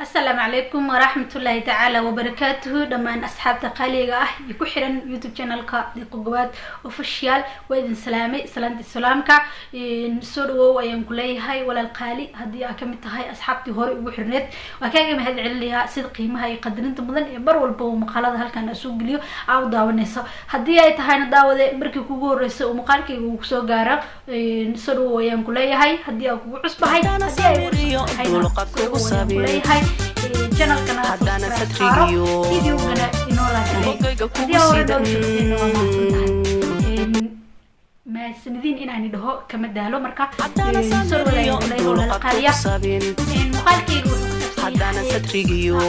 Asalaamu calaykum waraxmatullaahi tacaala wabarakaatuhu. Dhammaan asxaabta qaaliga ah iyo ku xiran YouTube channelka Diqo Gobaad Official, waa idin salaamay salaanta islaamka. Soo dhawow ayaan ku leeyahay, walaal qaali. Haddii aa kamid tahay asxaabtii hore ugu xirneed, waa kaaga mahad celinayaa sida qiimaha iyo qadarinta mudan ee mar walba uu muuqaalada halkan aa soo geliyo aa u daawanayso. Haddii ay tahayna daawade markii kugu horeysa uu muuqaalkayga uu kusoo gaaro, soo dhawow ayaan ku leeyahay. Haddii aa kugu cusbahay, haddii ay kugu cusub tahayna, soo dhawow ayaan ku leeyahay. Channelkana subscribe saaro, videogana inoo like. Haddii aa hore noo joogtayna, waa mahadsan tahay. Mahadsanidin inaan idhaho kama daalo. Marka soo dhawaad ayaan ku leeyahay, walaal qaaliya. Muuqaalkayga wuxuu ku saabsan Haddaanan yahay satrigiyo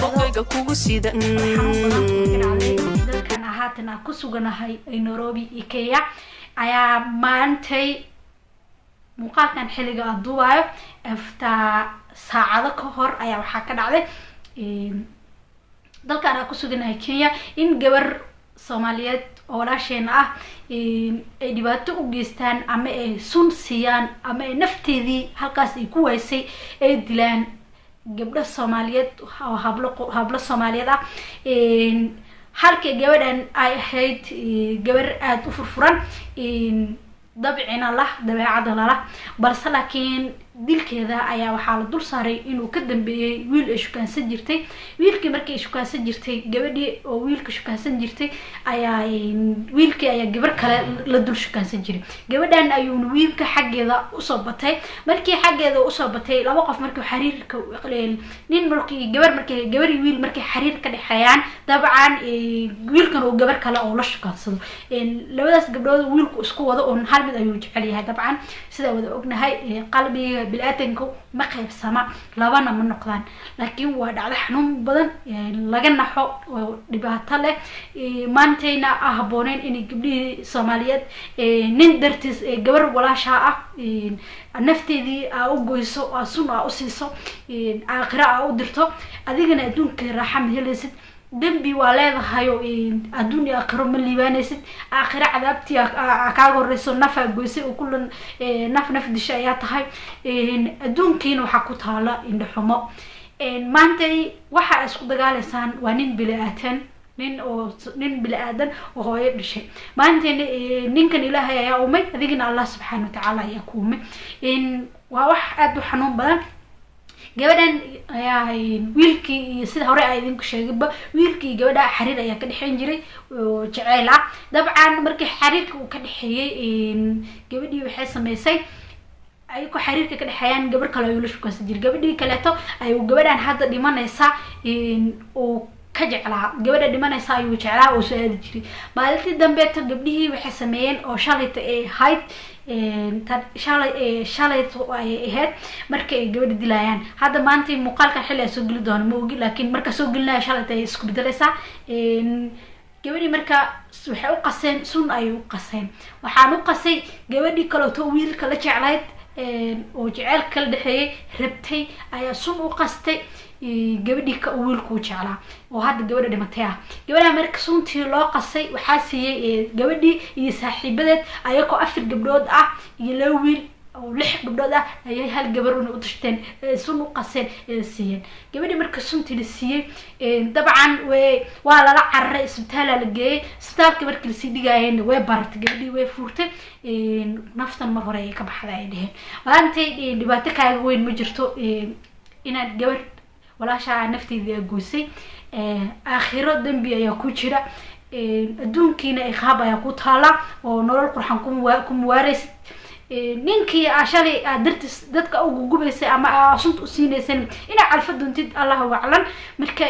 bogayga kugu sidan xanuun badan oo ka dhacday dalkan haatan aan ku suganahay ee Nairobi iyo Kenya. Ayaa maantay muuqaalkan xilliga aan duubayo after saacado ka hor ayaa waxaa ka dhacday dalkan aan ku suganahay, Kenya, in gabar Soomaaliyeed oo walaasheena ah ay dhibaato u geystaan ama ay sun siiyaan ama ay nafteedii halkaas ay ku waysay ay dilaan gabdho Soomaaliyeed oo hablo Soomaaliyeed ah. Halka gabadhan ay ahayd gabar aada u furfuran, dabcina lah, dabeecada lalah, balse laakiin dilkeeda ayaa waxaa la dul saaray inuu ka dambeeyey wiil ay shukaansan jirtay. Wiilkii markii ay shukaansan jirtay gabadhii oo wiilka shukaansan jirtay ayaa wiilkii ayaa gabar kale la dul shukaansan jiray. Gabadhan ayuuna wiilka xaggeeda usoo batay. Markii xaggeeda usoo batay, laba qof markii xiriirka nin markii gabar markii gabar iyo wiil markay xiriir ka dhexeeyaan, dabcan wiilkan uu gabar kale oo la shukaansado, labadaas gabdhood wiilku isku wado oon hal mid ayuu jecel yahay. Dabcan sidaa wada ognahay, qalbiga bini-aadanku ma qaybsama, labana ma noqdaan. Laakiin waa dhacdo xanuun badan, laga naxo oo dhibaato leh. Maantayna ah habbooneyn inay gabdhihii Soomaaliyeed nin dartiis gabar walaashaa ah nafteedii aa u goyso, aa sun aa usiiso, aakhira aa u dirto. Adigana adduunka raaxa ma helaysid, dembi waa leedahayo, adduun iyo aakhiro ma liibaanaysid. Aakhiro cadaabtii kaaga horeyso, nafaa goysay oo kullan naf naf disha ayaa tahay. Adduunkiina waxaa ku taala indhaxumo. Maantay waxa isku dagaalaysaan waa nin bili-aadan, nin oo nin bili-aadan oo hooyo dhashay. Maantayna ninkan Ilaahay ayaa umay, adigina Allah subxaana watacaala ayaa ku umay. Waa wax aada u xanuun badan. Gabadhan ayaa wiilkii iyo sida hore a idinku sheegayba, wiilkii iyo gabadha xariir ayaa ka dhexeyn jiray oo jeceyl ah. Dabcan markii xariirka uu ka dhexeeyey, gabadhii waxay sameysay, ayagoo xariirka ka dhexeeyaan, gabar kale ayuu la shukaansan jiray. Gabadhii kaleeto ayuu gabadhan hadda dhimanaysa uu ka jeclaa. Gabadha dhimanaysa ayuu jeclaa oo soo aadi jiray. Maalintii dambeeto gabdhihii waxay sameeyeen oo shalayta ay ahayd, shalay shalayto ayay ahayd marka ay gabadha dilayaan. Hadda maanta muuqaalkan xilli ay soo geli doono ma ogi, laakiin marka soo gelinaya shalayta ay isku bedelaysaa. Gabadhii marka waxay u qaseen sun ayay u qaseen. Waxaan u qasay gabadhii kaleeto wiilka la jeclayd oo jeceylka kala dhexeeyay rabtay ayaa sun u qastay gabadhii wiilkuu jeclaa oo hadda gabadha dhimatay ah. Gabadha marka suntii loo qasay waxaa siiyey gabadhii iyo saaxiibadeed, ayagoo afar gabdhood ah iyo laba wiil oo lix gabdhood ah ayay hal gabar una u tashteen, sun u qaseen, siiyeen. Gabadhii marka suntii la siiyey, dabcan way waa lala cararay, isbitaala la geeyey. Isbitaalka markii lasii dhigaayeen way baratay gabadhii, way fuurtay naftan, mar hore ayay ka baxday ay dheheen. Maantay dhibaato kaaga weyn ma jirto inaad gabar walaashaa nafteedii aa goysay. Aakhiro dembi ayaa ku jira, adduunkiina iqaab ayaa ku taala oo nolol qurxan ku muwaareysid. Ninkii aa shalay aa dartiis dadka ugugubaysay ama aa sunta usiinaysan inaad calfa doontid, Allahu aclam. Marka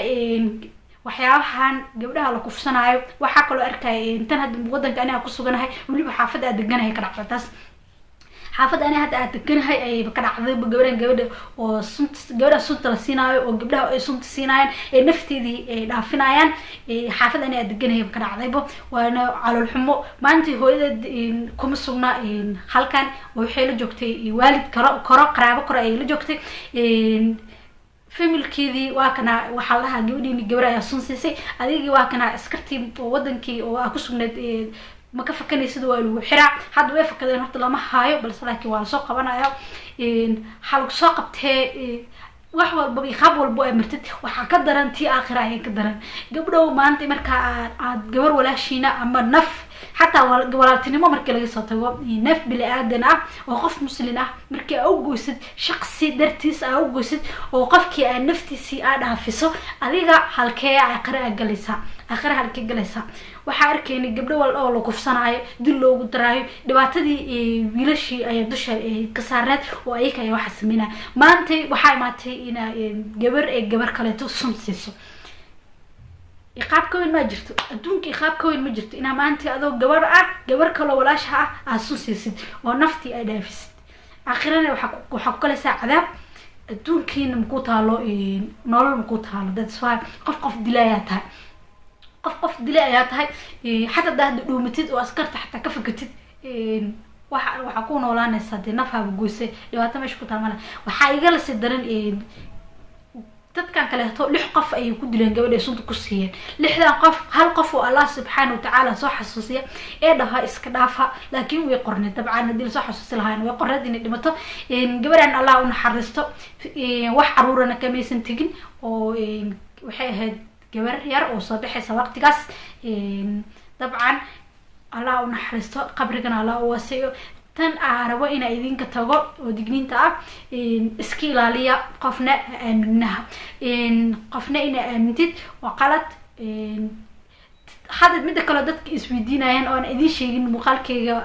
waxyaabahan gabdhaha la kufsanaayo waxaa kaloo arkaya tan hadda wadanka aniga kusuganahay, weliba xaafadda aad deganahay ka dhacda taas. Xaafadda ani hadda aad deganahay ayayba ka dhacday gabadhan, gabadha oo sunta, gabadha sunta la siinaayo oo gabdhaha ay sunta siinaayaan ee nafteedii ay dhaafinayaan. Xaafadda ani aad deganahay ka dhacdayba, waana calool xumo. Maalintii hooyadeed kuma sugna halkan oo waxay la joogtay waalid karo koro, qaraabo koro ayay la joogtay, familkeedii. Waa kana waxaa la dhahaa gabadhiini gabar ayaa sun siisay. Adigii waa kana askartii oo wadankii oo aa kusugneed ma ka fakanaysid, waa lagu xiraa. Hadda way fakadeen, horta lama haayo, balse laakiin waa lasoo qabanaya. Waxaa lagu soo qabtee. Wax walba, iqaab walbo ay martid, waxaa ka daran tii aakhira ayaa ka daran. Gabdhow, maanta markaa aad gabar walaashiina ama naf, xataa walaaltinimo markii laga soo tago, naf bili aadan ah oo qof muslin ah markii aa u goysid, shaqsi dartiis aa u goysid, oo qofkii aa naftiisii aa dhaafiso, adiga halkee aakhira aa galaysaa? Aakhira halkee galaysaa? Waxaa arkaynay gabdho wal oo la kufsanaayo, dil loogu daraayo, dhibaatadii wiilashii ayaa dusha ka saarneed oo ayaga ayaa waxaa sameynaya. Maanta waxaa imaatay ina gabar ee gabar kaleeto sun siiso. Iqaab ka weyn ma jirto adduunka, iqaab ka weyn ma jirto inaa maanta adoo gabar ah gabar kaloo walaasha ah aad sun siisid oo naftii ay dhaafisid. Aakhirana waxaa ku galaysaa cadaab, adduunkiina makuu taalo, nolol makuu taalo. That's why qof qof dila ayaa tahay, qof qof dila ayaa tahay. Xataa haddaa hadda dhuumatid oo askarta xataa ka fakatid, waxa waxaa ku noolaanaysaa dee nafhaaba goysay, dhibaato meesha ku taal male. Waxaa igala sii daran dadkan kaleeto, lix qof ayay ku dileen gabadha ay sunta ku siiyeen. Lixdan qof, hal qof oo Allah subxaana watacaala soo xasuusiya ee dhaha iska dhaafa, laakiin way qorneed. Dabcan haddii lasoo xasuusi lahayn, way qorneed inay dhimato gabadhan. Allah u naxariisto. Wax caruurana kamaysan tegin oo waxay ahayd gabar yar oo soo baxaysa waqtigaas. Dabcan Allah u naxariisto, qabrigana Allah u wasiyo. Tan aa rabo inaa idinka tago oo digniinta ah: iska ilaaliya qofna ha aaminaha, qofna inaa aamintid waa qalad. Hadda midda kaleo dadka isweydiinayaan oo aan idiin sheegin, muuqaalkeyga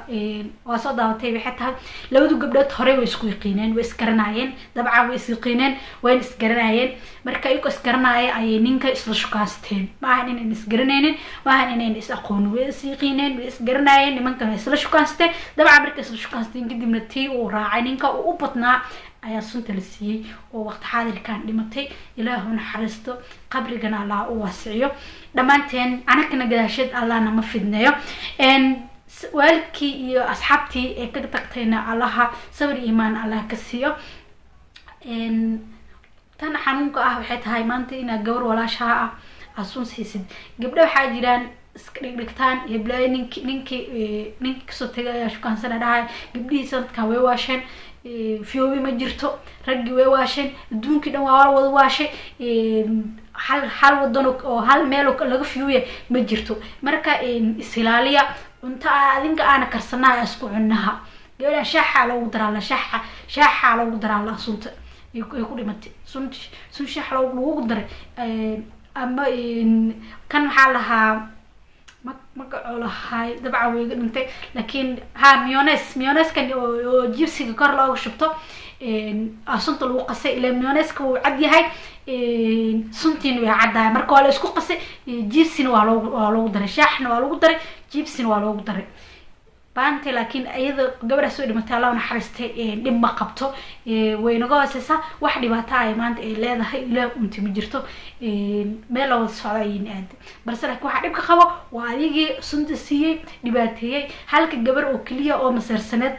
waa soo daawatay, waxay tahay labadu gabdhood horey way isku yaqiineen, way isgaranaayeen. Dabcan way isyaqiineen, wayna isgaranaayeen. Marka iyagoo isgaranaaya ayay ninka isla shukaasteen. Ma ahan inayn isgaranaynin, ma ahan inayn is aqoonin. Way isyaqiineen, way isgaranaayeen, nimankan way isla shukaasteen. Dabcan markay isla shukaasteen kadibna tii uu raacay ninka uu u badnaa ayaa sunta la siiyey oo waqti xaadirkan dhimatay. Ilaahu naxariisto, qabrigana Allah u waasiciyo dhammaanteen, anakana gadaasheed Allahna ma fidneeyo. Waalidkii iyo asxaabtii ee ka tagtayna Allaha sabir iimaan Allah ka siiyo. Tan xanuunka ah waxay tahay maanta inaad gabar walaashaha ah aad sun siisid. Gabdho waxaa jiraan iska dhigdhigtaan heblaayo, ninki kasoo tegay ayaa shukaansana dhahay. Gabdhihii sanadkan way waasheen, fiyoobi ma jirto, raggii way waasheen, adduunkii dhan waa wada waashay. Hal wadan oo hal meel laga fiyooya ma jirto. Marka isilaaliya. Cunto adinka aana karsanaa isku cunaha. Gabadhan shaaxa loogu daraa la, shaaxa loogu daraa la sunta ay ku dhimatay. Sun shaax loogu daray ama kan maxaa lahaa, magacoo lahaay, dabcan way iga dhintay, laakiin ha mayonnaise, mayonnaise-kan oo jibsiga kor looga shubto sunta lagu qasay. Ila mayonnaise-ka wuu cad yahay, suntiina way caddahay. Marka waa la isku qasay, jibsina waa loogu daray, shaaxna waa lagu daray, jibsina waa loogu daray baante. Laakiin iyada gabadhaas way dhimatay, Allah naxariistay, dhib ma qabto, way naga hooseysaa. Wax dhibaato ay maanta ay leedahay ilaah unti ma jirto, meel la wada socda ayayna aada. Balse laakiin waxaa dhibka qabo waa adigii sunta siiyey, dhibaateeyey halka gabar oo keliya oo maseersaneed.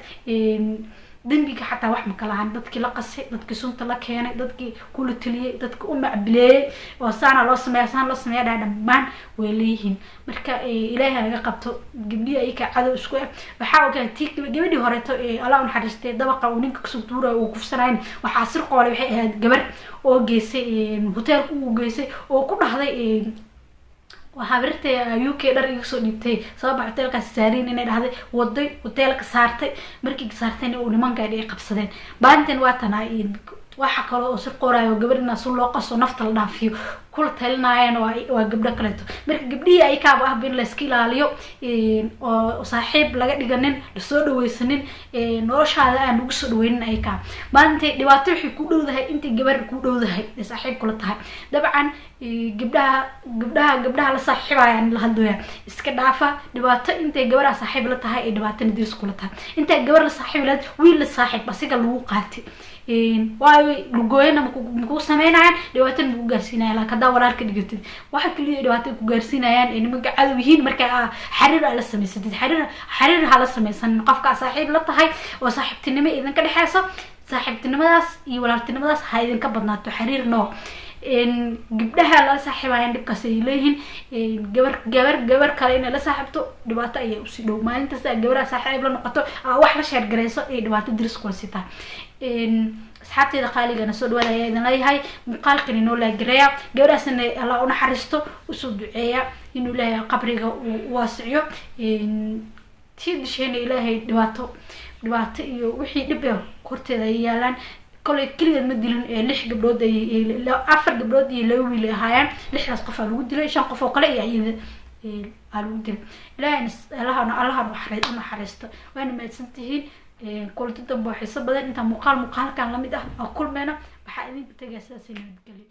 Dembiga xataa wax ma kalahan dadkii la qasay, dadkii sunta la keenay, dadkii kula taliyey, dadkii u macbileeyey oo saana loo sameeya, saana loo sameeya dhaa, dhammaan way leeyihiin. Marka Ilaahay naga qabto gabdhihii ayaka cadow isku ah. Waxaa ogaa tii gabadhii horeeto, Allah unaxariistay, dabaqa uu ninka kasoo tuurayo uu kufsanayn, waxaa sirqoole waxay ahayd gabar oo geysay hoteelka uu geysay oo ku dhahday waxaa birta UK dhar iga soo dhiibtay, sababa hoteelkaas saariin inay dhahday, waday hoteelka saartay. Markii saartayna uu nimanka ay qabsadeen. Baarintan waa tanaa. Waxa kale oo si qoraayo gabar inaa sun loo qaso, nafta la dhaafiyo kula talinaayeen waa gabdho kaleeto. Marka gabdhihii ayakaaba ahba in layska ilaaliyo oo saaxiib laga dhiganin, lasoo dhaweysanin, noloshaada aan lagu soo dhaweynin. Ayakaa maanta dhibaato waxay ku dhowdahay intay gabar ku dhowdahay ay saaxiib kula tahay. Dabcan gabdhaha la saaxiibayaan la hadlooya, iska dhaafa dhibaato. Intay gabar saaxiib la tahay ay dhibaatana diris kula tahay. Intay gabar la saaxiib lahayd, wiil la saaxiib, asiga lagu qaatay, waayo lugooyana makuu sameynayaan, dhibaatana maku gaarsiinayan. Laakin haddaa walaal ka dhigatid, waxa keliya dhibaato ku gaarsiinayaan ay nimanka cadow yihiin. Marka xariir aa la samaysatid, xariir ha la samaysanin qofka saaxiib la tahay oo saaxiibtinimo idinka dhexeyso. Saaxiibtinimadaas iyo walaaltinimadaas ha idinka badnaato xariir. No, Gabdhaha la saaxiibayaan dhibkaas ay leeyihiin. Gabar kale inay la saaxiibto dhibaato ayay usii dhow. Maalintaas aa gabaraha saaxiib la noqoto, aa wax la sheergareyso, ay dhibaato diris kula sitaa. Asxaabteeda qaaligana, soo dhawaada ayaa idin leeyahay. Muuqaalkan inoo laagareeya, gabadhaasna Allah unaxariisto, usoo duceeya inuu Ilaahay qabriga uu waasiciyo. Tii dishayna Ilaahay dhibaato iyo wixii dhib eh horteeda ay yaalaan. Kolay keligeed ma dilin ee lix gabdhood ay, afar gabdhood iyo laba wiil ay ahaayeen. Lixdaas qof aa lagu dilay, shan qof oo kale iyo iyada aa lagu dilay. Ilaahay Allaha unaxariisto. Waana mahadsan tihiin. Kulanti dambe oo xiiso badan, intaan muuqaalkan lamid ah oo kulmeyno, waxaa idinka tegaya sidaas, nabadgelyo.